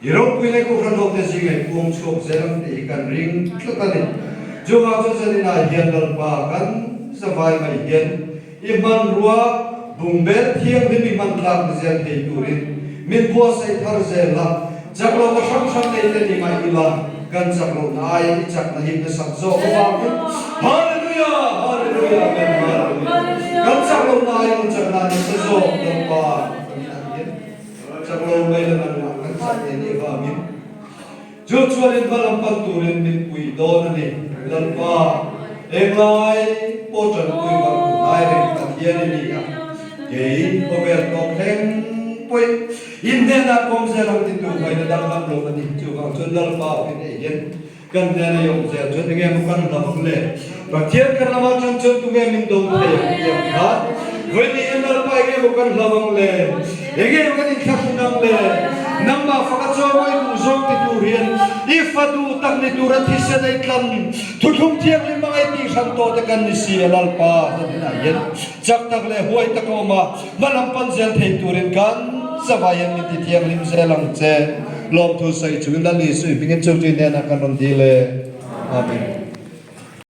I ropui leh Kohhran hote zinga i puang chhuak zel ang tih hi kan ring tlat a ni. Chuvang chuan zaninah hian Lalpa kan zavai mai hian i hmanrua bungbel thianghlim i hman tlak ni zel thei turin min buatsaih thar zel a, chak lohna hrang hrang nei te ni mah ila kan chak lohna aia i chakna hi hnasak zawk avangin Hallelujah! Hallelujah! Amen! Hallelujah! Kan chak lohna aia i chakna a nasa zawk Lalpa zaninah hian Chak lo mai la nangmah kan chak thei nih avangin chu chuanin hma lam pan turin min pui dawn a ni. Lalpa, englai pawh tanpui vang hun lai reng Pathian i ni a, kei khawvel tawp thleng pawhin in hnenah kawm zel ang titu hmaina danglam lo a ni. Chuvang chuan Lalpa awhin ei hian Kan hnena i awm zel chuan enge maw kan lam ang le? Pathian kan lamah tan chuan tunge min do thei ang tih ang kha vawi in Lalpa enge maw kan hlau ang le? Enge maw kan inthlahrun ang le? Nangmah faka chaw mawi duh zawng ti tur hian i fa duh tak ni tura thisen ei tlam thuthlung thianghlim hmang ei tih hran tawh te kan ni si a Lalpa hlan hinah hian chak tak leh huai tak a awm a hma lam pan zel thei turin kan zavai hian min ti thianghlim zel ang che. Lawmthu sawi chungin Lal Isu i hmingin chungtui hnenah kan rawn dil e. Amen.